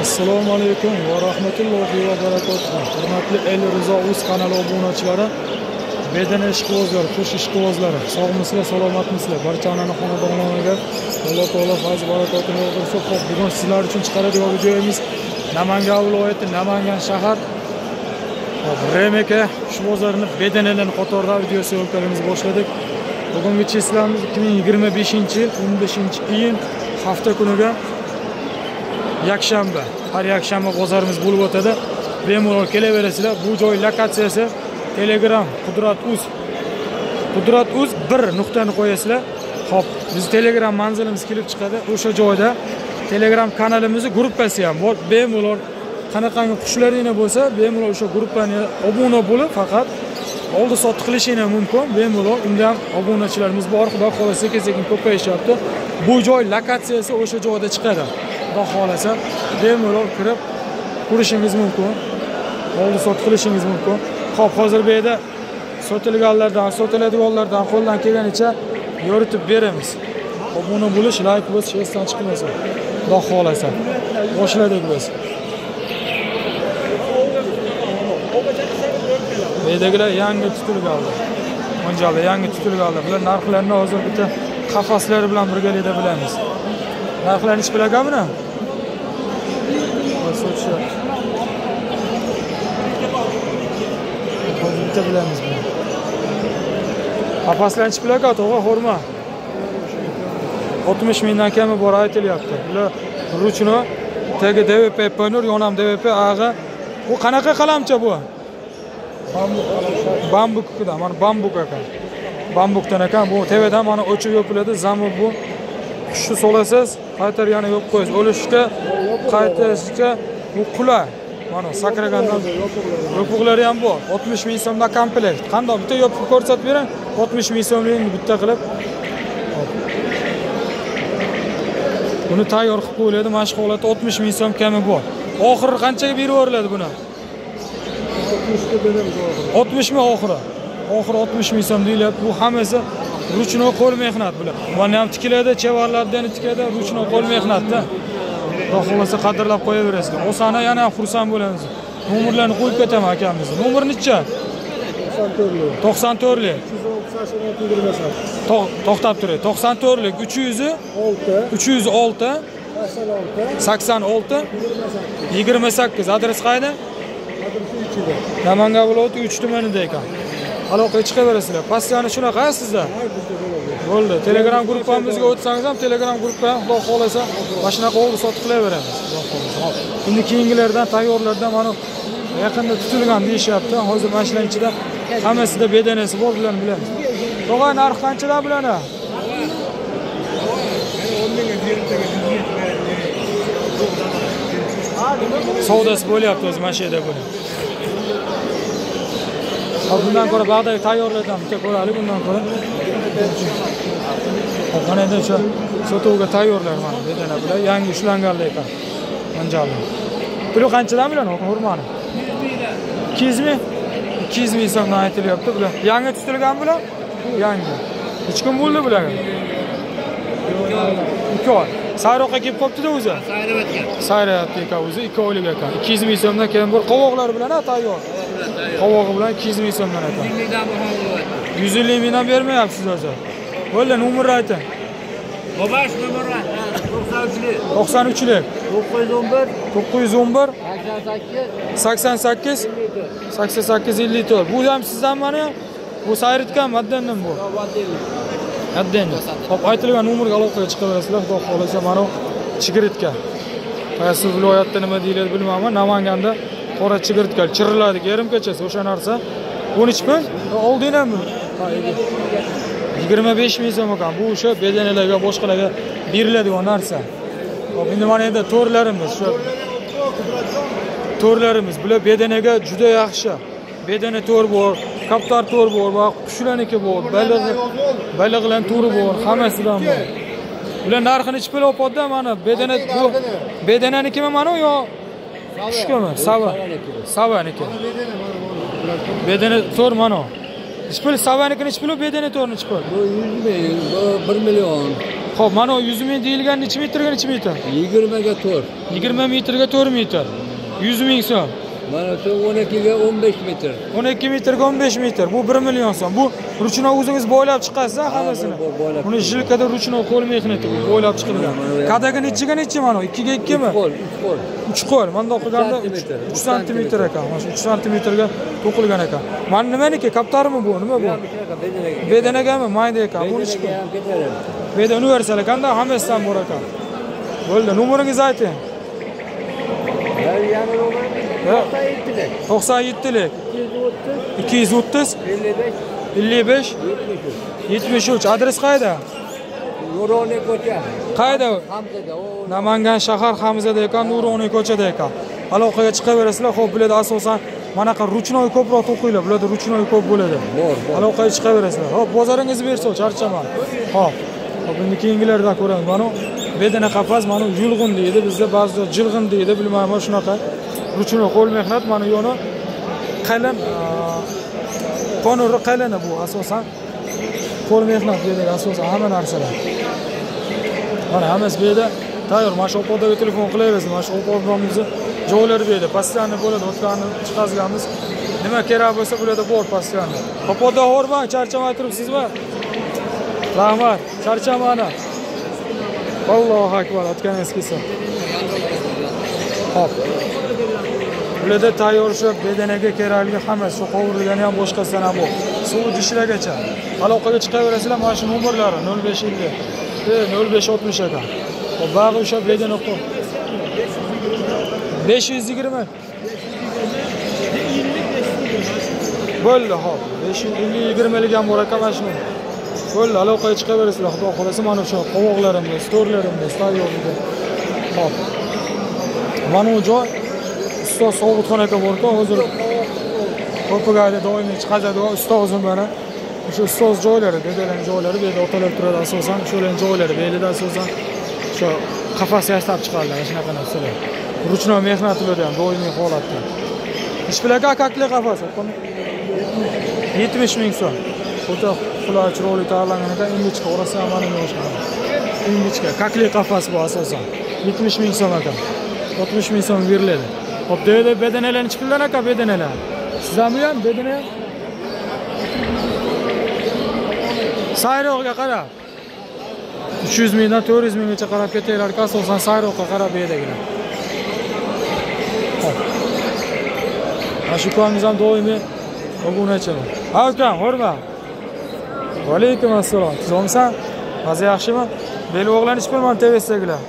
Assalomu alaykum va rahmatullohi va barakatuh. Hurmatli El Rizo Uz kanali obunachilari, bedana ishqibozlar, qush ishqibozlari, sog'misizlar, salomatmisizlar? Barchani xonadonlariga Alloh taolo fayz barakotini yog'dirsin. Xo'p, bugun sizlar uchun chiqaradigan videomiz Namangan viloyati, Namangan shahar RMK qush bozorini bedanalarni qatorida video syomkalarimizni boshladik. Bugungi cheslamiz 2025-yil 15-iyun hafta kuniga yakshanba. Har yakshanba bozorimiz bo'lib o'tadi. Bemalol kelaverasizlar. Bu joy lokatsiyasi Telegram Qudrat Uz. Qudrat Uz bir nuqtani qo'yasizlar. Xo'p, biz Telegram manzilimiz kelib chiqadi. O'sha joyda Telegram kanalimizni gruppasi ham bor. Bemalol qanaqangi qushlaringlar bo'lsa, bemalol o'sha gruppani obuna bo'lib faqat oldi sotdi qilishinglar mumkin. Bemalol unda ham obunachilarimiz bor. Xudo xohlasa sekin-sekin ko'payishyapti. Bu joy lokatsiyasi o'sha joyda chiqadi. Xudo xohlasa bemalol kirib ko'rishingiz mumkin. Oldi sotdi qilishingiz mumkin. Xo'p, hozir bu yerda sotilganlardan, sotiladiganlardan qo'ldan kelganicha yoritib beramiz. Obuna bo'lish, like bosish esdan chiqmasin. Xudo xohlasa. Boshladik biz. Bu yerdagilar yangi tutilganlar. Mo'ljalda yangi tutilganlar. Bular narxlarini hozir bitta qafaslari bilan birgalikda bilamiz. Narxlarni hech bilaganmi? Sotishyapti. Hozir bitta bilamiz buni. Qafaslar nechi pul aka, tog'a, xurma? 60 mingdan kami bor aytilyapti. Bular ruchno, tagi DVP Pönur, yonam DVP ag'i. Bu qanaqa qalamcha bu? Bambukdan, mana bambuk ekan. Bambukdan ekan. Bu tevadan mana o'chib yopiladi. Zami bu. Qushni solasiz, qaytar yana yo'q qo'yasiz. O'lishga, qaytishga bu qulay. Mana sakragandan yopiqlari ham bor. 60 ming so'mdan komplekt. Qandoq bitta yopiq ko'rsatib bering. 60 ming so'mlikni bitta qilib. Buni tayyor qilib qo'yiladi. Mana shu holatda 60 ming so'm kami bor. Oxiri qanchaga berib yuboriladi buni? 60 ga beramiz oxiri. 60 ming oxiri. Oxiri 60 ming so'm deyilyapti. Bu hammasi ruchnoy qo'l mehnat bular. Mana ham tikiladi, chevarlardan tikiladi, ruchnoy qo'l mehnatda. Xudo xohlasa qadrlab qo'yaverasizlar. Osana yana ham xursand bo'lamiz. Nomerlarni qo'yib ketaman akamiz. Nomer necha? 94lik. 94lik. 306 28. To'xtab turing. 94lik 306 306 86 28. Adres qayda? Namangan viloyati 3 tumanida ekan. Aloqaga chiqaverasizlar. Passiyani shunaqa sizda? Bo'ldi. Telegram gruppamizga o'tsangiz ham, Telegram gruppa ham Xudo xohlasa mana shunaqa oldi sotib qilaveramiz. Xudo xohlasa. Hop. Endi keyingilardan, tayyorlardan mana yaqinda tutilgan deyishyapti. Hozir mana shularning ichida hammasida bedanasi bor, bularni bilamiz. Tog'a, narx qanchadan bularni? Savdosi bo'lyapti o'zi mana shu yerda buni. Hop, bundan ko'ra bag'dagi tayyorlardan bitta ko'raylik, bundan ko'ra. Hop, mana endi o'sha sotuvga tayyorlar mana bedana bular yangi ushlanganlar ekan. Manjalli. Puli qanchadan bular xurmani? 200 ming? 200 ming so'mdan aytilyapti bular. Yangi tutilgan bular? Yangi. Necha kun bo'ldi bularga? 2 oy. Sayroqqa kelib qolibdi-da o'zi. Sayrayotgan. Sayrayapti ekan o'zi, 2 oylik ekan. 200 ming so'mdan keyin bir qovoqlari bilan ha tayyor. Qovog'i bilan 200 ming so'mdan ekan. 150 mingdan bermayapsiz o'zi. Bo'ldi, nomerni ayting. Bobash nomeri 93lik. 93lik. 911 911 88 88 88 54. Bu ham sizdan mana? Bu sayritgan maddandan bu. Addenni. Hop, aytilgan nomerga aloqaga chiqaverasizlar. Xudo xohlasa mana chigirtka. Qaysi viloyatda nima deyiladi bilmayman. Namanganda qora chigirtka chiriladi yarim kechasi o'sha narsa. Bu nechi pul? Oldinglarmi? 25 ming so'm ekan. Bu o'sha bedanalarga, boshqalarga beriladigan narsa. Hop, endi mana endi to'rlarimiz, shu to'rlarimiz. Bular bedanaga juda yaxshi. Bedana to'r bor, kaptar to'r bor, va qushlarniki bor, baliqlarning to'ri bor, hammasidan bor. Bular narxi nechi pul opodda mana bedana bu bedananikimi mana yo qushkami? Sava. Savaniki. Bedana to'r mana. Nechi pul savaniki nechi pul, bedana to'r nechi pul? Bu 100 ming, bu 1 million. Xo'p, mana 100 ming deyilgan necha metrga necha metr? 20 ga 4. 20 metrga 4 metr. 100 ming so'm. Mana shu 12 ga 15 metr. 12 metrga 15 metr. Bu 1 million so'm. Bu ruchnoy o'zingiz bo'ylab chiqasiz hammasini. Buni jilkada ruchnoy qo'l mehnati bu bo'ylab chiqilgan. Kadaga nechiga necha mana? 2 ga 2 mi? 3 qo'l, 3 qo'l. 3 qo'l. Mana qilganda 3 santimetr ekan. Mana shu 3 santimetrga to'qilgan ekan. Mana nimaniki? Kaptarmi bu? Nima bu? Bedanagami? Mayda ekan. Bu necha pul? Beda universal ekanda hammasidan bor ekan. Bo'ldi, nomeringizni ayting. 97lik 230 55 73. Adres qayda? Nuroniy ko'cha. Qayda? Hamzada. Namangan shahar Hamzada ekan, Nuroniy ko'chada ekan. Aloqaga chiqaverasizlar. Xo'p, bularda asosan manaqa ruchnoy ko'proq to'qinglar. Bularda ruchnoy ko'p bo'ladi. Bor, bor. Aloqaga chiqaverasizlar. Xo'p, bozoringizni bersa, charchaman. Xo'p. Xo'p, endi keyingilardan ko'ramiz. Mana bedana qafas, mana yulg'un deydi, bizda ba'zida jilg'in deydi, bilmayman shunaqa. Ruchnoy qo'l mehnat, mana yoni qalin, qo'nuri qalini bu asosan. Qo'l mehnat deydi asosan hamma narsalar. Mana hammasi bu yerda tayyor. Mana shu opodaga telefon qilaverasiz. Mana shu opodamizni joylari bu yerda постоянно bo'ladi. O'tganini chiqazganmiz. Nima kerak bo'lsa bularda bor постоянно. Opoda hormang, charchamay turibsizmi? Rahmat, charchamani. Allohu akbar, otganingiz kelsin. Hop. Bularda tayyor shu bedanaga kerakli hammasi, shu qovurilgani ham boshqasidan ham bor. Suv idishlargacha. Aloqaga chiqaverasizlar, mana shu nomerlari 0550 0560 ekan. Hop, bag'i o'sha bedana qo'y. 520. Bo'ldi, hop. 550 20 ham bor ekan mana shu. Bo'ldi, aloqaga chiqaverasizlar. Xudo xolasa mana o'sha qovoqlarimiz, to'rlarimiz tayyorligi. Hop. Mana u joy ustoz Sobitxon aka bor-ku, hozir ko'pigayda doimiy chiqazadi ustozim mana. O'sha ustoz joylari, dedalarning joylari, bu yerda otalar turadi asosan, shularning joylari, bu yerda asosan o'sha qafas yasab chiqariladi, shunaqa narsalar. Ruchnoy mehnat ularda ham doimiy holatda. Ish bilan kakli qafas, 70 ming so'm. O'ta qulay, chiroyli tayyorlangan ekan, ingichka orasi ham mana o'xshagan. Ingichka, kakli qafas bu asosan. 70 ming so'm ekan. 60 ming so'm beriladi. Hop, deydi bedanalarni chiqilgan aka, bedanalar. Sizlarmi ham bedana? Sayrog'iga qarab 300 mingdan 400 minggacha qarab ketaverar ekan, asosan sayroqqa qarab bu yerdagilar. Hop. Mana shu ukamiz ham doimiy obunachilar. Ha, ukam, hurmat. Va alaykum assalom. Tuzukmisan? Maza yaxshimi? Bel o'g'lanish pul mana TV'sidagilar.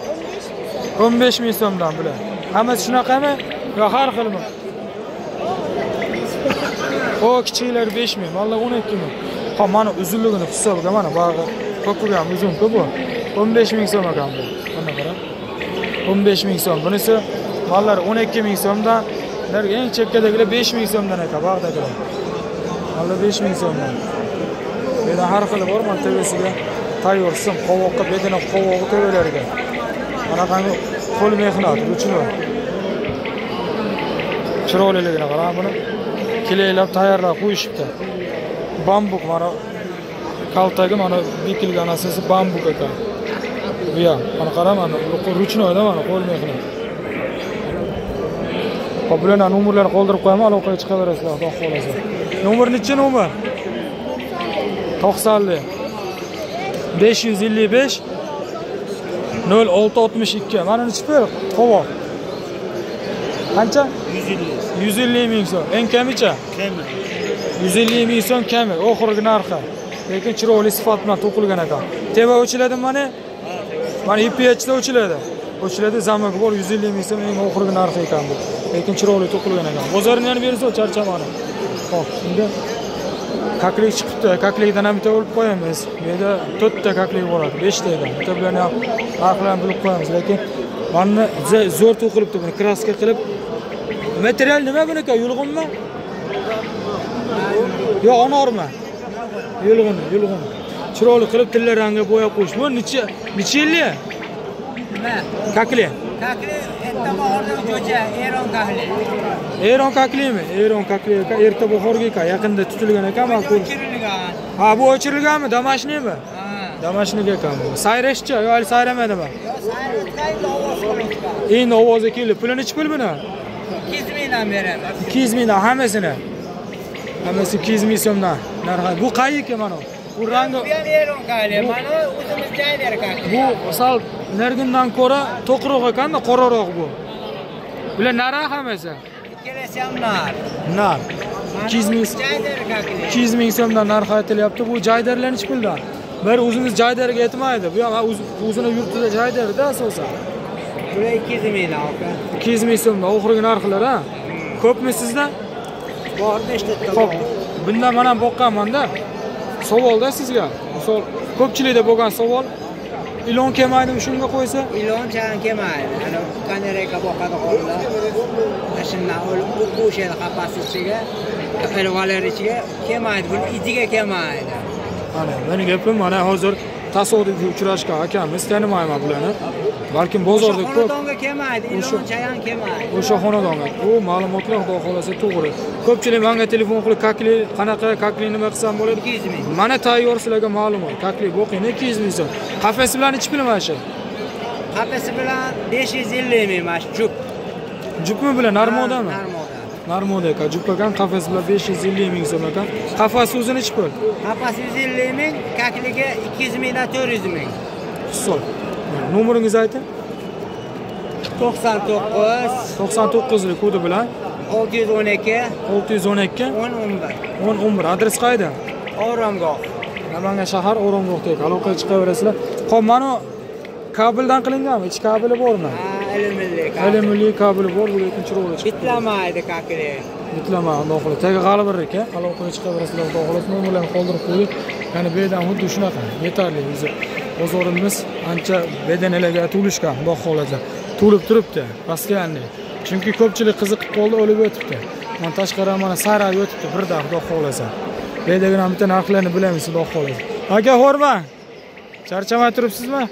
15 ming so'mdan bular. Hammasi shunaqami? Yo har xilmi? O kichiklar 5 ming, mallar 12 ming. Xo'p, mana uzunligini hisobiga mana bag'i ko'piga ham uzun-ku bu. 15 ming so'm ekan bu. Mana qarang. 15 ming so'm. Bunisi mallar 12 ming so'mdan, ular eng chekkadagilar 5 ming so'mdan ekan, bag'dagilar. Mallar 5 ming so'mdan. Bu yerda har xili bor, mana TV'siga tayyor sim, qovoqqa, bedana qovog'i to'velariga. Mana qanday qo'l mehnat, ruchnoy. Chiroyliligini qarang buni. Kileylab tayyorlab qo'yishibdi. Bambuk mana kaltagi mana bekilgan asasi bambuk ekan. Bu ham mana qarang, mana ruchnoyda mana qo'l mehnat. Hop, bularning nomerlarini qoldirib qo'yaman, aloqaga chiqaverasizlar, xudo xolasa. Nomer necha nomer? 90 555 0662. Mana necha pul? Qovoq. Qancha? 150. 150 ming so'm. Eng kamicha? Kami. 150 ming so'm kami, oxirgi narxi. Lekin chiroyli sifat bilan to'qilgan ekan. Teva o'chiladi mana? Mana IPHda o'chiladi. O'chiladi, zamoki bor, 150 ming so'm eng oxirgi narxi ekan bu. Lekin chiroyli to'qilgan ekan. Bozorini yana bersa charchamani. Xo'p, endi kaklik chiqibdi. Kaklikdan ham bitta olib qo'yamiz. Bu yerda 4 ta kaklik bo'ladi, 5 ta ekan. Bitta bularni ham narxlarini bilib qo'yamiz, lekin mana zo'r to'qilibdi buni, kraska qilib. Material nima buniki? Yulg'unmi? Yo'q, anormi? Yulg'un, yulg'un. Chiroyli qilib tilla rangga bo'yab qo'yish. Bu necha yillik? Nima? Kakli. Kakli erta bahorda jo'ja, Eron kakli. Eron kaklimi? Eron kakli ekan, erta bahorga ekan, yaqinda tutilgan ekan, men ko'rdim. O'chirilgan. Ha, bu o'chirilganmi? Damashniymi? Ha. Damashnik ekan bu. Sayrashchi, yo hali sayramadimi? Yo'q, sayrayotgan ovoz qo'ygan. Endi ovozi keldi. Puli nechi pul buni? 200 mingdan beraman. 200 mingdan hammasini. Hammasi 200 ming so'mdan. Narxi. Bu qayerga mana? Bu rangi bu ham Eron kali. Mana o'zimiz jaylar kali. Bu sal nergindan ko'ra to'qroq ekanda, qoraroq bu. Bular nara hammasi? Ikkalasi ham nar. Nar. 200 ming 200 ming so'mdan narx aytilyapti. Bu jaydarlar nechi puldan? Bir o'zimiz jaydarga yetmaydi. Bu ham o'zini yurtida jaydarda asosan. Bular 200 mingdan aka. 200 ming so'mdan oxirgi narxlar ha. Ko'pmi sizda? Bor 5 ta. Xo'p, bundan men ham boqqanman-da. Savolda sizga. Misol ko'pchilikda bo'lgan savol, ilon kelmaydimi shunga qo'ysa? Ilon chan kelmaydi. Ana kaneraka boqadi qollar. Shundan o'lib bu qo'shadi qafas ichiga, ilg'alar ichiga kelmaydi, buni iziga kelmaydi. Mana meni gapim mana hozir tasodifiy uchrashgan akamiz, tanimayman bularni. Balkim bozorda ko'p xonadonga kelmaydi, ilon chayan kelmaydi. O'sha xonadonga. Bu ma'lumotlar xudo xolasa to'g'ri. Ko'pchilik menga telefon qilib, kakli qanaqa, kakli nima qilsam bo'ladi? 200 ming. Mana tayyor sizlarga ma'lumot. Kakli bo'qing 200 ming so'm. Qafasi bilan nechi pul mana shu? Qafasi bilan 550 ming mana shu jup. Jupmi bilan narmodami? Narmoda. Narmoda ekan, jup ekan, qafasi bilan 550 ming so'm ekan. Qafasi o'zi nechi pul? Qafasi 150 ming, kakligi 200 mingdan 400 ming. Hisob. Nomeringizni ayting. 99 99lik kodi bilan 612 612 10 11 10 11. Adres qayda? Oromgoh. Namangan shahar Oromgohdagi. Aloqaga chiqaverasizlar. Xo'p, mana kabeldan qilinganmi? Ichi kabeli bormi? Ha, ilmli kabel. Ilmli kabeli bor, bu lekin chiroyli chiqdi. Bitlamaydi kakli. Bitlama, xudo xohlasa. Tagi g'alvir ekan. Aloqaga chiqaverasizlar, xudo xohlasa. Nomerlarni qoldirib qo'ydik. Ya'ni bu yerdan xuddi shunaqa yetarli o'zi. Bozorimiz ancha bedanalarga to'lishgan, xudo xohlasa. To'lib turibdi, постоянно. Chunki ko'pchilik qiziqib qoldi, o'lib o'tibdi. Mana tashqari mana sarab o'tibdi birdan, xudo xohlasa. Bu yerdagi ham bitta narxlarni bilamiz, xudo xohlasa. Aka, horma. Charchamay turibsizmi?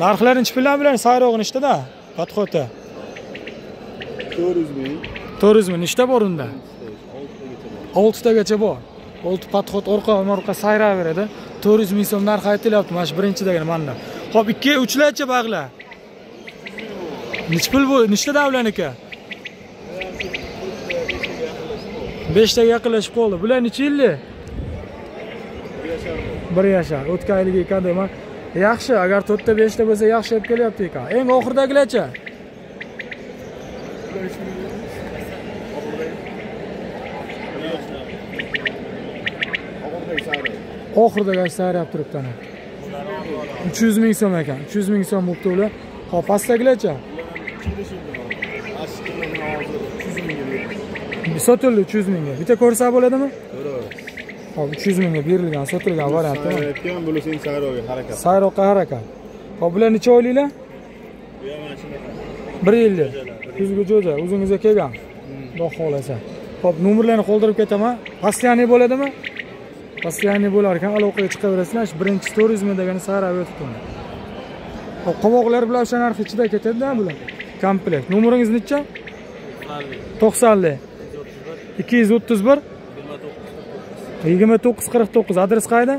Narxlarni nechi puldan bilan sayrog'i nechtada? Podxodda. 400 ming. 400 ming nechta bor unda? 6 tagacha bor. 6 podxod orqa sayraveradi. 400 ming so'm narx aytilyapti mana shu birinchidagini mana. Xo'p, 2 3larcha bag'lar. Nechi pul bu? Nechta davlaniki? 5 taga yaqinlashib qoldi. Bular necha yillik? 1 yashar. O'tgan yilgi ekan deyman. Yaxshi, agar 4 ta 5 ta bo'lsa yaxshi olib kelyapti ekan. Eng oxiridagilarcha? Oxiridagi sayrab turibdi ana. 300 ming so'm ekan. 300 ming so'm bo'pti ular. Xo'p, pastdagilarcha? Sotildi 300 mingga. Bitta ko'rsa bo'ladimi? Ko'raverasiz. Xo'p, 300 mingga berilgan, sotilgan varianti. Sayrayotgan bo'lsa, sayroqqa harakat. Sayroqqa harakat. Xo'p, bular necha oyliklar? Bu ham mana shunaqa. 1 yillik. Kuzgi jo'ja, o'zingizga kelgan. Xudo xolasa. Xo'p, nomerlarni qoldirib ketaman. Постоянный bo'ladimi? Постоянный bo'lar ekan, aloqaga chiqaverasizlar. Shu birinchi 400 ming degani sarab o'tibdi. Xo'p, qovoqlar bilan o'sha narx ichida ketadi-da bular. Komplekt. Nomeringiz necha? 90 231 29 49. Adres qayda?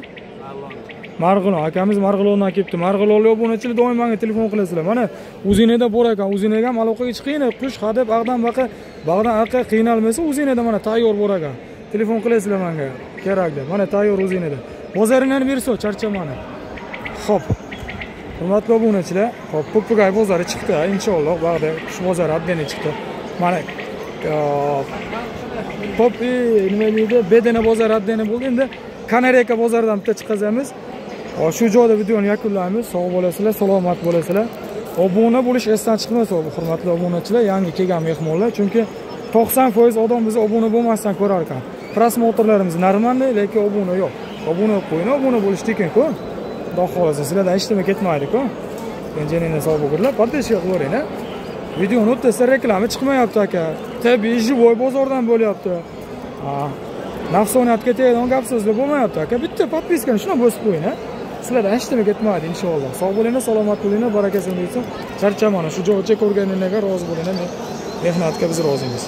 Marg'ilon. Akamiz Marg'ilondan kelibdi. Marg'ilonlik obunachilar doim menga telefon qilasizlar. Mana Uzinada bor ekan, Uzinaga ham aloqaga chiqing. Qush hadeb ag'dan baqa, bag'dan arqa qiynalmasa Uzinada mana tayyor bor ekan. Telefon qilasizlar menga kerak deb. Mana tayyor Uzinada. Bozoringlarni bersa, charchamani. Xo'p. Hurmatli obunachilar, xo'p, Popugay bozori chiqdi. Inshaalloh bag'da qush bozori отдельно chiqdi. Mana Pop nima deydi? Bedana bozori отдельно bo'ldi. Endi Kanareka bozoridan bitta chiqazamiz. Shu joyda videoni yakunlaymiz. Sog' bo'lasizlar, salomat bo'lasizlar. Obuna bo'lish esdan chiqmasin, hurmatli obunachilar, yangi kelgan mehmonlar, chunki 90% odam bizni obuna bo'lmasdan ko'rar ekan. Prosmotrlarimiz normalniy, lekin obuna yo'q. Obuna qo'ying, obuna bo'lish tekin-ku. Xudo xolasa, sizlardan hech nima ketmaydi-ku. Enjenini sog' bo'linglar, podписка qilavering-a. Videoni o'tsa reklama chiqmayapti aka. Tabiiy живой bozordan bo'lyapti. Nafsoniyatga tegadigan gap so'zlar bo'lmayapti aka. Bitta podpiskani shuni bosib qo'ying-a. Sizlardan hech nima ketmaydi inshaalloh. Sog' bo'linglar, salomat bo'linglar, barakasini bersin. Charchamani shu joygacha ko'rganinglarga rozi bo'linglar. Mehnatga biz rozimiz.